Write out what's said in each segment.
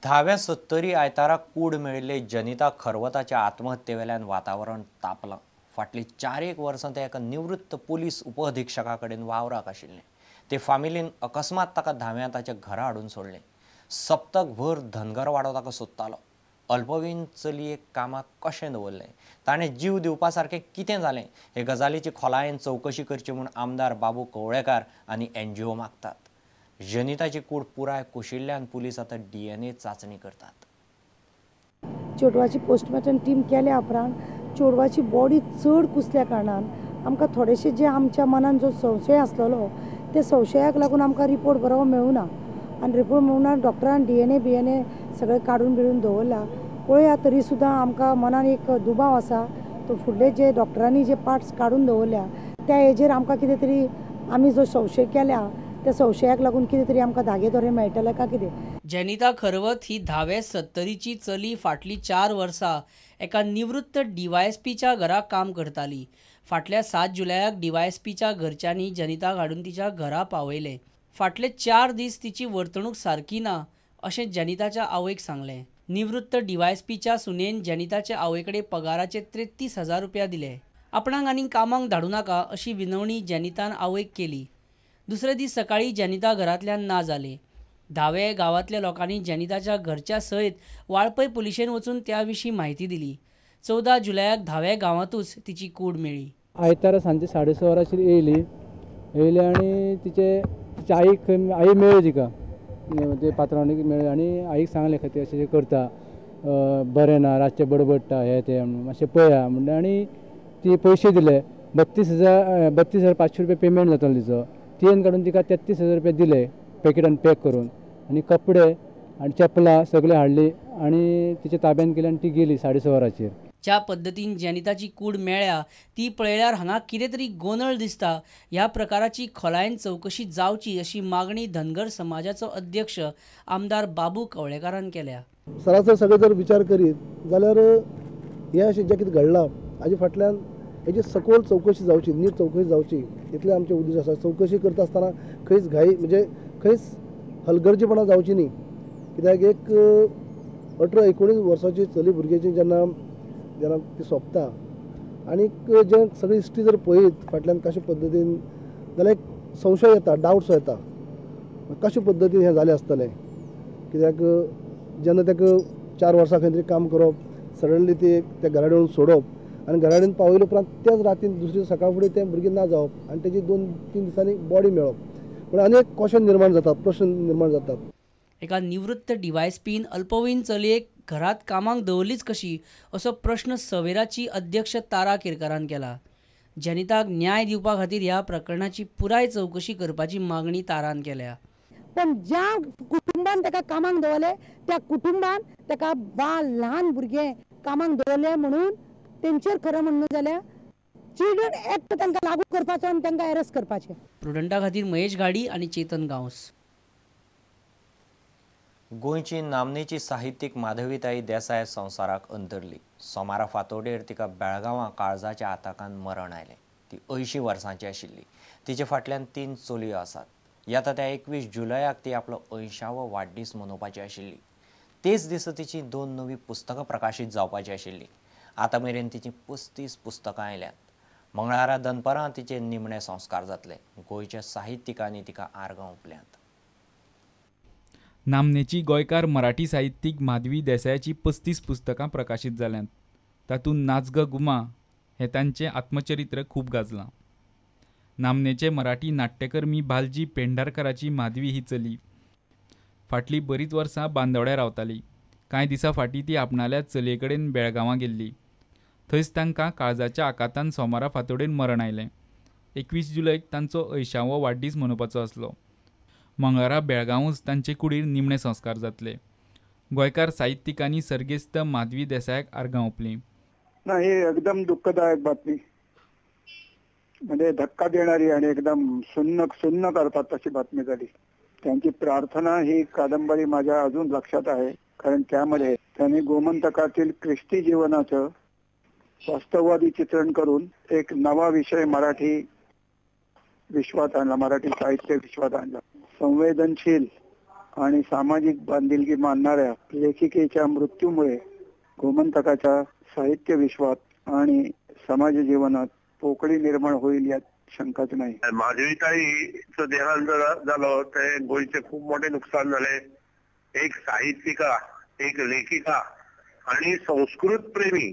धाव्या सत्तरी आयतारा कूड मेळिल्ले जनिता खरवताच्या आत्महत्येवेल्यान वातावरण तापलां. फाटलीं 4-1 वर्सां ते एका निवृत्त पुलीस उपअधिक्षका कडेन वावराक आशिल्लें. ते फामिलीन अकस्मात ताका धाव्या ताच्या घरा हाडून सोडलें. सप्तकभर धनगरवाडो ताका सोदतालो. अल्पवयीन चलयेक कामाक कशें दवरलें, ताणें जीव दिवपा सारकें कितें जालें, हे गजालीची खोलायेन चवकशी करची म्हूण आमदार बाबू कवळेकार आनी एनजीओ मागतात. जनिताची कूड पुराय कुशिल्ल्यान पुलीस आतां डीएनए चांचणी करतात. चेडवाची पोस्टमॉर्टम टीम केल्या उपरांत चेडवाची बॉडी चड कुसल्या कारणान आमकां थोडेशे जे आमच्या मनान जो संशय आसलेलो त्या संशयाक लागून आमकां रिपोर्ट बरो मेळुना आनी रिपोर्ट मेळुना. डॉक्टरान डीएनए बीएनए सगळें काडून बिडून दवरला. पळया तरी सुद्दां आमकां मनान एक दुबाव आसा, तो फुडले जे डॉक्टरांनी जे पार्ट्स काडून दवरल्या त्या हेजेर आमकां कितें तरी आमी जो संशय केल्या त्या संशयाक लागून कितें तरी आमकां धागे दोरे मेळटले काय कितें. जनिता खरवत ही धावे सत्तरीची चली फाटलीं 4 वर्सां एका निवृत्त डीवायएसपीच्या घरा काम करताली. फाटल्या 7 जुलयाक डीवायएसपीच्या घरच्यांनी जनिताक हाडून तिच्या घरा पावयलें. फाटले 4 दीस तिची वर्तणूक सारकी ना अशें जनिताच्या आवयक सांगलें. निवृत्त डीवायएसपीच्या सुनेन जनिताचे आवयकडे पगाराचे 33,000 रुपया दिले. आपणाक आनी कामाक धाडूं नाका अशी विनवणी जनितान आवयक केली. दुसरे दीस सकाळी जनिता घरांतल्यान ना जाले. धावे गांवांतल्या लोकांनी जनिताच्या घरच्या सयत वाळपय पुलिशेन वचून त्या विशीं म्हायती दिली. 14 जुलयाक धावे गांवांतूच तिची कूड मेळ्ळी. आयतारा सांजे 6:30 वरांचेर येयली आनी तिचे आईक आई मेळ्ळी तिका ते पात्रांवणीक मेळ्ळी आनी आईक सांगलें खंय अशें करता बरें ना, रातचें बडबडटा हें तें म्हणून मातशें पळया म्हणलें आनी ती पयशे दिले. 32,500 रुपया पेमेंट जातालो तिचो. तेन काडून तिका 33,000 रुपया दिले पॅकेटान पॅक करून आनी कपडे आनी चपलां सगळें हाडली आनी तिच्या ताब्यान केली आनी ती गेली 6:30 वरांचेर. ज्या पद्दतीन जनिताची कूड मेळ्ळ्या ती पळयल्यार हांगा कितें तरी गोंदळ दिसता. ह्या प्रकाराची खोलायेन चवकशी जावची अशी मागणी धनगर समाजाचो अध्यक्ष आमदार बाबू कवळेकारान केल्या. सरासर सगळें जर विचार करीत जाल्यार हें अशें जें कितें घडलां हाजे फाटल्यान हेजी सखोल चवकशी जावची, नीट चवकशी जावची इतलें आमचें उद्देश आसा. चवकशी करता आसतना खंयच घाई म्हणजे खंयच हलगर्जीपणां जावची न्ही, कित्याक एक 18-19 वर्सांची चली भुरग्याची जेन्ना जेन्ना ती सोंपता आनीक जें सगळी हिस्ट्री जर पळयत फाटल्यान कशे पद्दतीन जाल्यार एक संशय येता, डावट्स येता कशे पद्दतीन हें जालें आसतलें. कित्याक जेन्ना ताका 4 वर्सां खंय तरी काम करप, सडनली ती त्या घरा कडेन सोडप आनी घरा कडेन पावयले उपरांत त्याच रातीन दुसरी सकाळ फुडें तें भुरगें ना जावप आनी तेजी 2-3 दिसांनी बॉडी मेळप, पूण आनी एक क्वेश्चन निर्माण जाता, प्रश्न निर्माण जातात. एका निवृत्त डीवायएसपीन अल्पवयीन चलयेक घरात कामाक दवरलीच कशी असो प्रश्न सवेराची अध्यक्ष तारा केरकारान केला. जनिताक न्याय दिवपा खातीर ह्या प्रकरणाची पुराय चवकशी करपाची मागणी तारान केल्या. पण ज्या कुटुंबान ताका कामाक दवरले त्या कुटुंबान ताका बाल ल्हान भुरगें कामाक दवरले म्हणून तेंचेर खरें म्हणणं जाल्यार चिल्ड्रन एक्ट तांकां लागू करपाचो आनी तांकां अरेस्ट करपाचें. प्रुडंटा खातीर महेश घाडी आनी चेतन गांवस. गोंयची नामनेची साहित्यीक माधवीताई देसाय संवसाराक अंतरली. सोमारा फांतोडेर तिका बेळगांवां काळजाच्या आताकान मरण आयलें. ती 80 वर्सांची आशिल्ली. तिचे फाटल्यान 3 चलयो आसात. येता त्या 21 जुलयाक ती आपलो 80वो वाडदीस मनोवपाची आशिल्ली. तेच दिसा तिची 2 नवीं पुस्तकां प्रकाशीत जावपाची आशिल्ली. आतां मेरेन तिची 35 पुस्तकां आयल्यांत. मंगळारा दनपरां तिचे निमणे संस्कार जातले. गोंयच्या साहित्यिकांनी तिका आर्गां ओंपल्यांत. नामनेची गोंयकार मराठी साहित्यीक माधवी देसायाची 35 पुस्तकां प्रकाशीत जाल्यांत. तातूंत नाचग गुमा हें तांचें आत्मचरित्र खूब गाजलां. नामनेचे मराठी नाट्यकर्मी भालजी पेंढारकराची माधवी ही चली फाटलीं बरींच वर्सां बांदोड्या रावताली. कांय दिसां फाटीं ती आपणाल्या चलये कडेन बेळगांवां गेल्ली. थंयच तांकां काळजाच्या आकांतान सोमारा फांतोडेर मरण आयलें. 21 जुलयक तांचो 80वो वाडदीस मनोवपाचो आसलो. मंगळारा बेळगांवूच तांचे कुडीर निमणे संस्कार जातले. गोंयकार साहित्यिकांनी सर्गेस्त माधवी देसायाक आर्गां ओंपलीं. ना, ही एकदम दुःखदायक बातमी, म्हणजे धक्का देणारी आणि एकदम सुन्न सुन्न करतात अशी बातमी झाली. त्यांची प्रार्थना ही कादंबरी माझ्या अजून लक्षात आहे, कारण त्यामध्ये त्यांनी गोमंतकातील ख्रिस्ती जीवनाचं वास्तववादी चित्रण करून एक नवा विषय मराठी विश्वात आणला, मराठी साहित्य विश्वात आणला. संवेदनशील आणि सामाजिक बांधिलकी मानणाऱ्या लेखिकेच्या मृत्यूमुळे गोमंतकाच्या साहित्य विश्वात आणि समाज जीवनात पोकळी निर्माण होईल यात शंकाच नाही. माधवीताईचं देहांत झालं ते गोंयचें खूप मोठें नुकसान जालें. एक साहित्यिका, एक लेखिका आणि संस्कृत प्रेमी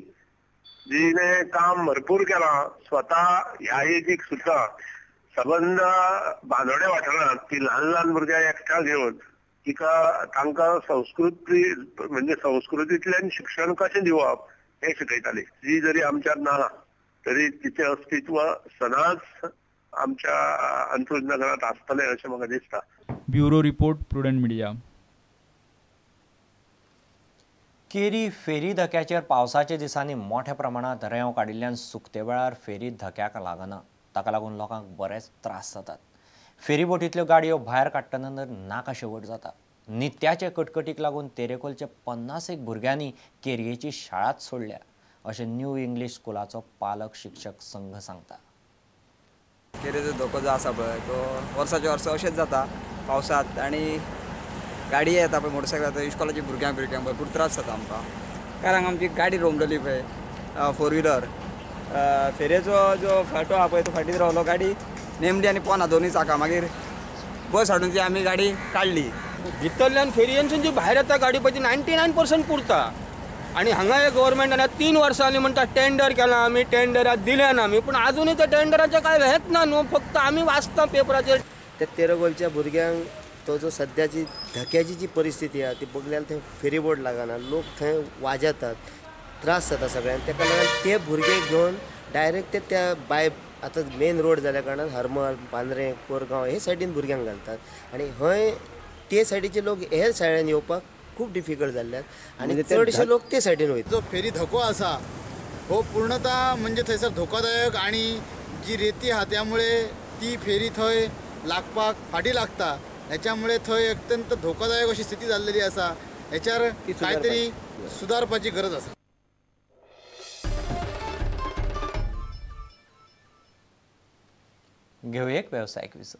जिने काम भरपूर केलां, स्वता ह्या एजीक सुद्धा सबंद बांदोडे वाठारांत ती ल्हान ल्हान भुरग्यांक एकठांय घेवन तिका तांकां संस्कृत म्हणजे संस्कृतींतल्यान शिक्षण कशें दिवप हें शिकयताली. ती जरी आमच्यात ना तरी तिचें अस्तित्व सदांच आमच्या अंत्रुज नगरांत आसतलें अशें म्हाका दिसता. Bureau report, Prudent Media. Keri ferry धक्याचेर पावसाच्या दिसांनी मोठ्या प्रमाणात रेंव काडिल्ल्यान सुकते वेळार फेरी धक्याक लागना. ताका लागून लोकांक बरेच त्रास जातात. फेरीबोटींतल्यो गाडयो भायर काडटना नाका शेवट जाता. नित्याचे कटकटीक लागून तेरेखोलचे 50 भुरग्यांनी केरयेची शाळाच सोडल्या अशें न्यू इंग्लीश स्कुलाचो पालक शिक्षक संघ सांगता. केरेचो धोको जो आसा पळय तो वर्साचे वर्सा अशेंच जाता पावसांत, आनी गाडी येता पळय मोटरसायकल येता, इश्कोलाची भुरग्यांक भुरग्यांक भरपूर त्रास जाता आमकां. कारण आमची गाडी रोमडली पळय फोर व्हिलर, फेरयेचो जो फाटो आहा पळय तो फाटीत रावलो, गाडी नेमली आनी पोना दोनूय चाकां, मागीर बस हाडून ती आमी गाडी काडली. भितरल्यान फेरयेनसून जी भायर येता गाडी पळय ती 99% पुरता. आनी हांगा हे गव्हर्मेंटान 3 वर्सांनी म्हणटा टेंडर केलां आमी, टेंडराक दिलें ना आमी, पूण आजुनूय त्या टेंडराचें कांय हेंच ना न्हू, फक्त आमी वाचता पेपराचेर. त्या तेरेखोलच्या भुरग्यांक तो जो सद्याची धक्याची जी परिस्थिती आहा ती बघल्यार थंय फेरीबोट लागना, लोक थंय वाजेतात, त्रास जाता सगळ्यांक. ताका लागून ते भुरगे घेवन डायरेक्ट ते त्या बाय आतां मेन रोड जाल्या कारणान हरमल, बांद्रें, कोरगांव हे सायडीन भुरग्यांक घालतात आनी हय ते सायडीचे लोक हेर सायडीन येवपाक खूब डिफिकल्ट जाल्ल्यान आनी चडशे लोक ते सायडीन वयता. जो फेरी धको आसा हो पूर्णतः म्हणजे थंयसर धोकादायक आनी जी रेती आहा त्यामुळे ती फेरी थंय लागपाक फाटी लागता, ह्याच्यामुळे थंय अत्यंत धोकादायक अशी स्थिती जाल्लेली आसा. ह्याच्यार कांयतरी सुदारपाची गरज आसा. घेवया एक वेवसायीक विसव.